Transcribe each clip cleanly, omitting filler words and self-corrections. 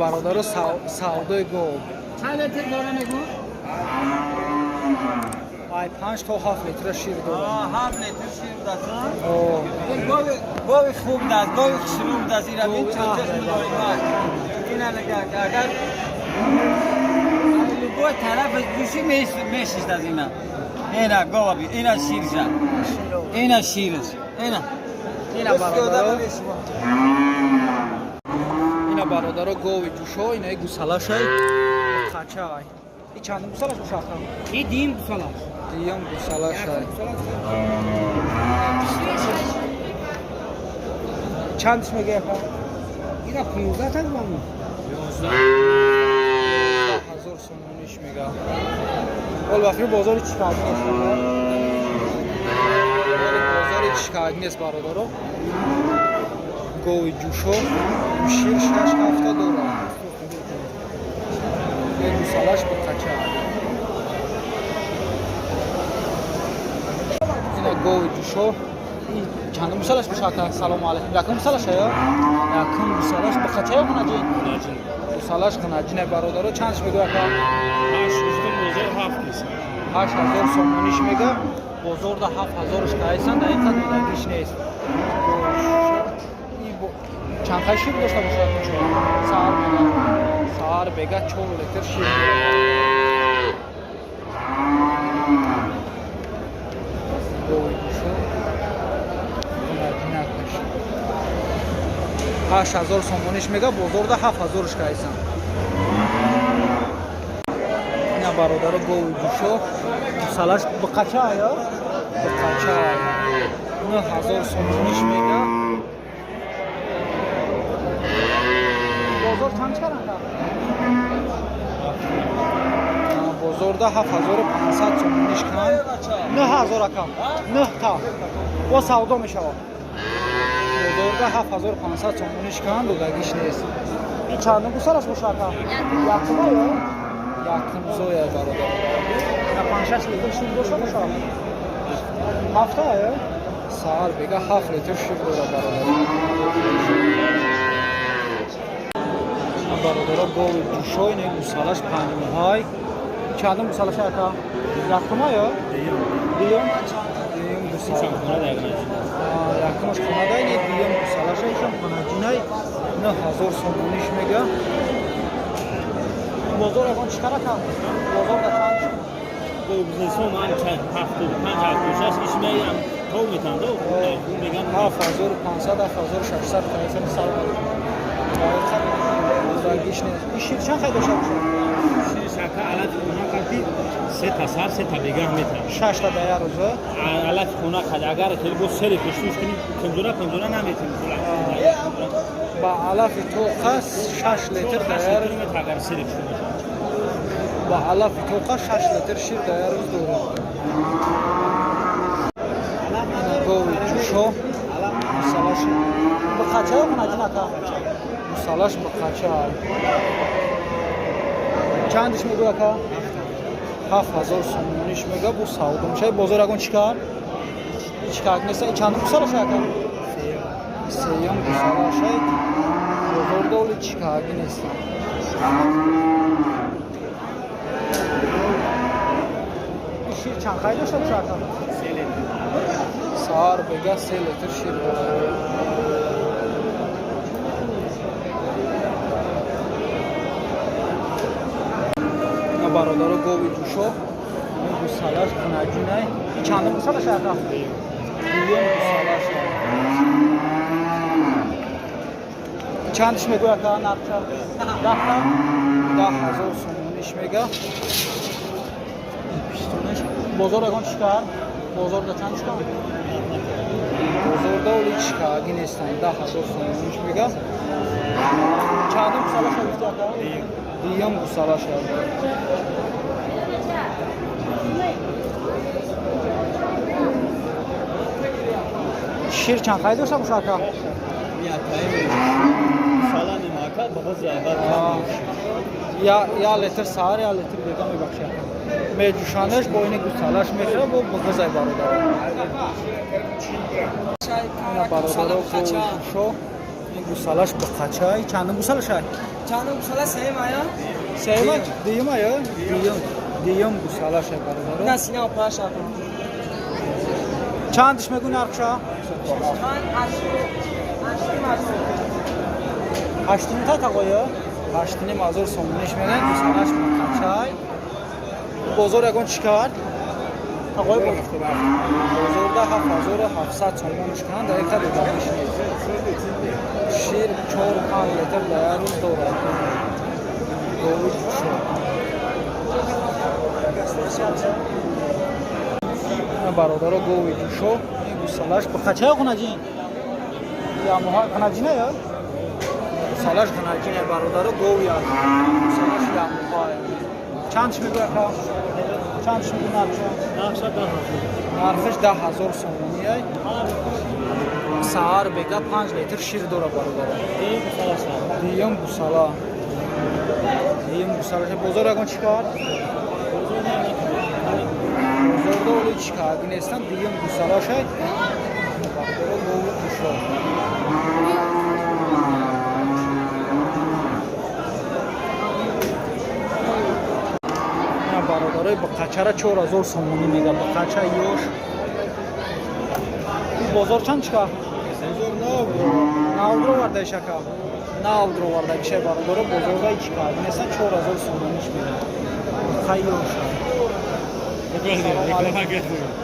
Бародаро, савдои гов. Чанд литр дора мегӯ? Ай 5 то 7 литра шир дорад. 7 литр шир даст. Гови, гови хуб даст, гови хушрӯ даст. Ира бин, чашм дорӣ. Ина нигоҳ, агар любой тараф ҷӯши мешишт аз ина. Ина гова би, ина ширша. Ина шираш. Ина. Ина бародаро. Ина бародаро, гови ҷӯшо, ина гусалашай. Қачай. И чандум гусалаш бошад? И дим гусалаш. Диюм гусалашай. Чандиш мегӯяд, ака? Ира 15 та баму. 1000 сомониш мега. Ол вақти бозори чӣ кард нест? Бозори чӣ кард нест, бародаро. Гови ҷӯшо шир 6 ҳафта дорад. Як гусалаш биқача. Ина гови ҷӯшо. Чандум гусалаш бошад? Салому алайкум. Якум гусалаш ё? Якум гусалаш биқача ё қунаҷин? Гусалаш қунаҷине, бародаро. Чандш мегӯяд, ака? 8000 сомониш мега. Бозорда 7000-ш кайсан, дар ин қад додагиш нест. Чанд қай шир дошта бошад? Саҳар бега. Саҳар бега 4 литр шир дорад. Гови ҷӯшо. Қунаҷинакаш. 8000 сомониш мега, бозорда 7000-ш кайсан. Ина бародаро, гови ҷӯшо. Гусалаш биқача ё? Биқача. 9000 сомониш мега. Бозор чанд чаранда? Бозорда 7500 сомониш кан. 9000, ака. 9 та. Бо савдо мешавад. Бозорда 7500 сомониш кан, додагиш нест. Ин чандум гусалаш бошад, ака? Якума ё? Якум зоя, бародар. На 5-6 литр шир дошта бошад? Ҳафта ё? Саҳар бега 7 литр шир дорад, бародар. Бародаро, гови ҷӯшо, ин гусалаш 5 моҳай. Чандум гусалаш, ака? Якума ё? Дуюм? Дуюм гусала. Якумаш хонада, ин дуюм гусалаша, ишам хонаҷинай. 9000 сомониш мега. Бозор ягон чӣ кар, ака? Бозор да чанд? 75, 76 ишмеям то метанда. 7500, 7600 кайсан, салом. Додагиш нест. Ин шир чанд хай дошта бошад? Шака алаф хона карди, се та сар, се та бегаҳ метан. Шашта да як рӯза? Алаф хона кард, агар хеле бо сери хушнуш кунӣ, панҷора панҷора наметем. Ба алафи тоқа 6 литр да як рӯз. Агар сери хушнуш. Ба алафи тоқа 6 литр шир да як рӯз дорад. Гови ҷӯшо, гусалаш биқача ё қунаҷин, ака? Гусалаш биқача. Чандиш мегӯ, ака? 7000 сомониш мега, бо савдо мешавад. Бозор ягон чӣ кард? Чӣ кард неста. Чандум гусалаш, ака? Сеюм гусалаша. Бозорда оли чӣ карди неста. Шир чанд хай дошта бошад, ака? Саҳар бега 3 литр шир дорад. Ина бародаро, гови ҷӯшо, ин гусалаш қунаҷинай. Чандум гусалаш, ака? Дуюм гусалаш. Чандиш мегӯ, ака, нархша? 10 та? 10 000 сомониш мега. Пистонаш. Бозор ягон чӣ кард? Бозорда чанд чӣ кард? Бозорда оли чӣ карди нестанд. 10 000 сомониш мега. Чандум гусалаша гуфти, ака? Дуюм гусалаша. Шир чанд хай дошта боша, ака? Я литр саҳар, я литр бега мебахши, ака. Меҷӯшандаш, бо ини гусалаш мехӯра, бо буғизай, бародар. Ина бародаро, гови ҷӯшо. Ин гусалаш буқачай. Чандум гусалашай? Чандум гусала, сеюм ая? Сеюма, дуюма ё? Дуюм. Дуюм гусалашай, бародаро. На сина опаша. Чандиш мегӯ нархша? Чанд 8,5 ҳазор. Ҳаштним та тағоё? 8,5 ҳазор сомониш мегӯянд, гусалаш буқачай. Бозор ягон чӣ кард? Тағои бозорда 7700 сомониш кунанд, дар яка додагиш нест. Шир 4-5 литр дар як рӯз дорад. Гови ҷӯшо. Бародаро, гови ҷӯшо, ин гусалаш буқачай ғунаҷин? Ямоҳа ғунаҷина ё? Гусалаш ғунаҷина, бародаро, гови аст. Гусалаш ямоҳа. Чанд чӣ мегӯяд ака? Чанд чӣ мегӯ нархша? Нархша 10 000. Нархаш 10 000 сомонияй. Саҳар бега 5 литр шир дора, бародаро. Дуюм гусалаша. Дуюм гусала. Дуюм гусала. Бозор ягон чӣ кард? Бозорда оли чӣ кард? Нестан, дуюм гусалашай. Бародаро, гови ҷӯшо. Ина, бародарои, буқачара 4000 сомонӣ мега, буқача ёш. Бозор чанд чӣ кард? Нав бировардаиш, ака? Нав бировардагишай, бародаро, бозорда чӣ кард? Неста, 4000 сомониш мега. Буқа ёш.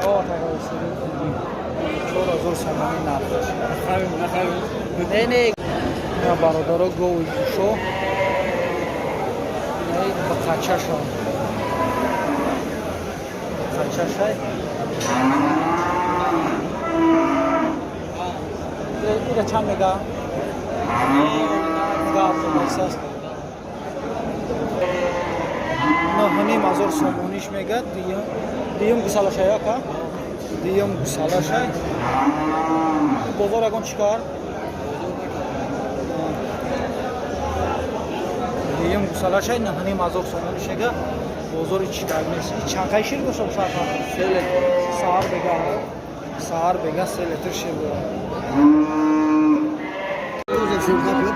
О, 4000 сомонӣ нархаш. Не, не. Ина, бародаро, гови ҷӯшо. Ина буқачаша. Буқачашай. Ира чанд мега? Гап аст. 9,5 ҳазор сомониш мега, дуюм гусалашай, ака? Дуюм гусалашай. Бозор ягон чӣ кард? Дуюм гусалашай, 9,5 ҳазор сомониш мега. Бозори чӣ кард нест. Чанд қай шир дошта бошад, ака? Саҳар бега. Саҳар бега 3 литр шир дорад.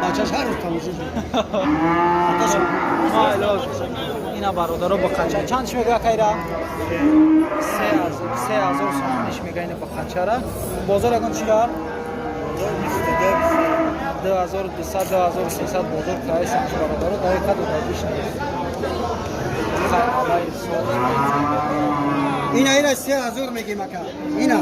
Бачаш ҳар рӯз тамошо. Ина, бародаро, буқача чанд чӣ мегӯя, кайра? 3000 сомониш мега ина буқачара. Бозор ягон чӣ кард? 2200, 2300 бозор кайсанш, бародаро, дар яка додагиш нест. Алай соз. Ина, ина 3000 мегем, ака. Ина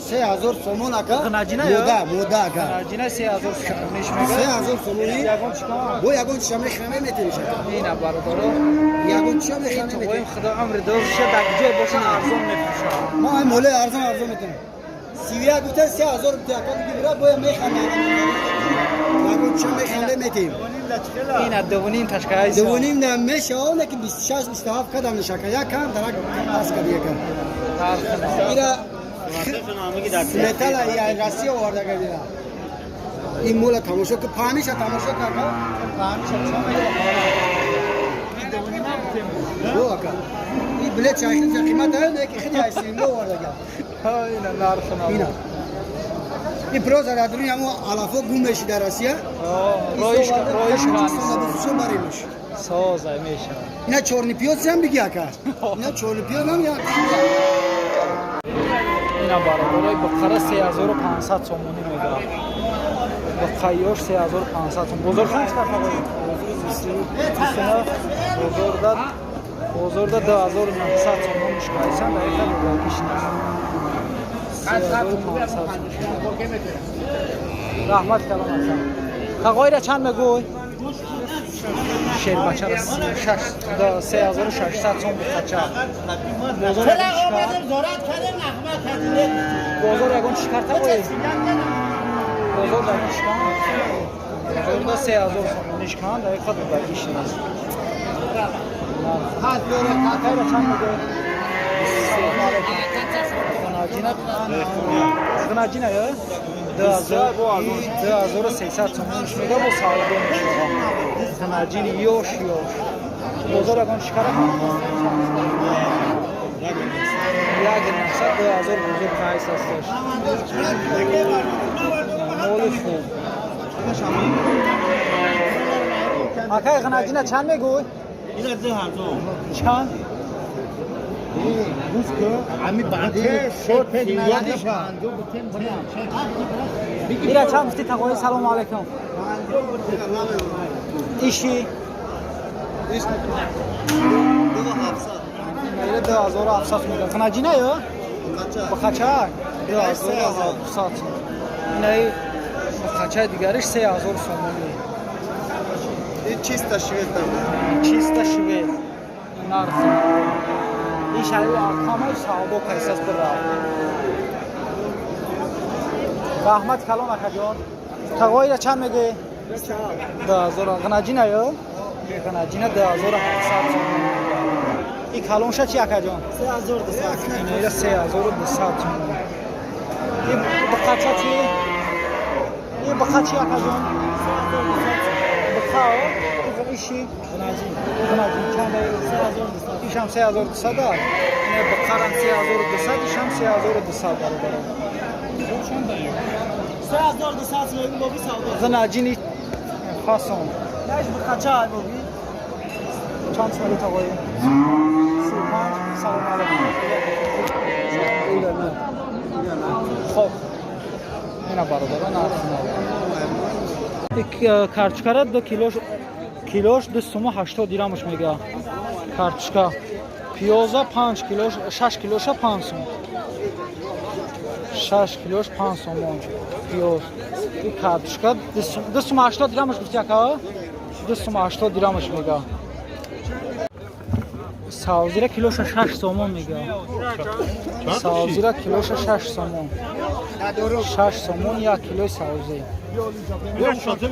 3000 сомон, ака. Ғнаҷина ё? Мода, мода, ака. Ҷина 3000 сомониш мега. 3000 сомонӣ. Ягон чӣ кам? Бо ягон чиша мехӯраме, метемиш, ака. Ина, бародаро, Ягон чиша мехӯраме, тоғоим метем. худо амри дозша дар ҷой боша, арзон мефурӯшад. Мо ай моле арзон арзон метем. 31 гуфта, 3000 гуфта, ака, бигира, боя мехӯраме. Ягон чиша мехӯраме, метем. Ина дувним ташкайса. Дувним на мешава, не ки 26, 27 кадам нешака. Як кам дарак пас кад яка. Ира металла я Россия оварда гардида. Ин мола тамошо ки, паниша тамошо карда. Паниша чо мега? Бо, ака. Ин билет чайхи қимат дорад, не ки хиди айсимо оварда гар. Ина нархна. Ина. Ин проза дар дуни ҳамо алафо гум меши дар Россия. Роиш роиш. Бифурӯшон баремш. Соза мешава. Ина чёрный пёс ҳам биги, ака. Ина чёрный пёс ҳам як. Ина, бародарои, буқара 3500 сомонӣ мега. Буқайёш 3500 сом. Бозор чанд чӣ кард? Бозорда, бозорда 2900 сомон мушкайсан, дар яка додагиш нест. 3500. Раҳмат калом, асан. Тағоира чанд мегӯй? Шербачара 3600 сом буқача. Бозор ягон чӣ кард? Бозор ягон чӣ кард, тағои? Бозор ягон чӣ кард? Бозорда 3000 сомониш канд, дар яка додагиш нест. Тағоира чанд мегӯй? Ғнаҷина, ғнаҷина ё? 2300 сомониш мега, бо савдо мешава. Ғнаҷини ёш ёш. Бозор ягон чӣ кард? 1 900, 2000 бозор қайс асташ. Моли хуб. Акай, ғинаҷина чанд мегӯй? Ина 2000. Чанд? Ира чанд гуфти, тағои? Салому алайкум. Иши? Ира 2700 мега. Ғинаҷина ё? Бақачак? 2700. Инаи бақачаи дигариш 3000 сомонӣ. Чисто швед. Чисто швед. Нарх. Ишаи акамаи савдо кайсас бира. Раҳмат калон, акаҷон. Тағоира чанд мегӯӣ? 2000. Ғинаҷина ё? Ғинаҷина 2700 сомонӣ. И калонша чи, акаҷон? 3200. Инаира 3200 сомонӣ. И бақача чи? И бақа чи, акаҷон? Бақа? Иши? Ғинаҷин чанд? Ишам 3200. Ина бақарам 3200, ишам 3200, бародарон. 3200 мегӯм, боби савдо. Ғинаҷини фасон. Наш бақача ай боби. Чанд сомонӣ, тағои? 35. Салому алайкум. Хоб, ина, бародарон, нархи нав. Картошкара 2 килош, килош 2 суму 80 дирамаш мега картошка. Пиёза 5 килош, 6 килоша 5 сум, 6 килош 5 сомон пиёз. И картошка 2 суму 80 дирамаш гуфти, ака? 2 суму 80 дирамаш мега. Савзира килоша 6 сомон мега. Савзира килоша 6 сомон, 6 сомон 1 килои савзӣ.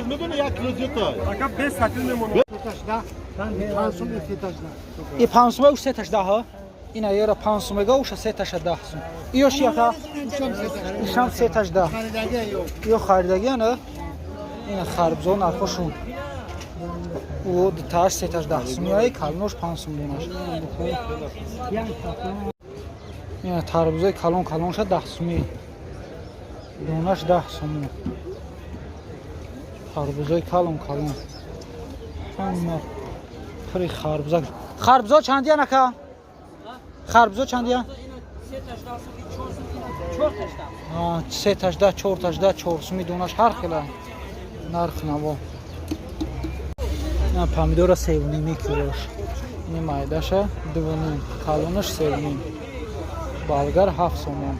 Медони, як кило зиёд. И 5 сума, уш сеташ даҳа. Ина ера 5 сум мега, уша сеташа 10 сум. Иёш яка, ишам сеташ 10. Ё харидагиана. Ина харбзо нархошун. Ӯ дутааш сеташ 10 сум, яи калонош 5 сум донаш. Ина тарбузои калон калонша 10 сумӣ, донаш 10 сумон. Харбузои калон калон, ҳама пури харбуза. Харбузо чандиян, ака? Харбузо чандиян? Сеташ 10, чорташ 10, 4 суми донаш. Ҳар хела нарх наво. Помидора 3,5-ми килош. Ини майдаша 2,5, калонаш 3,5. Болгар 7 сомон.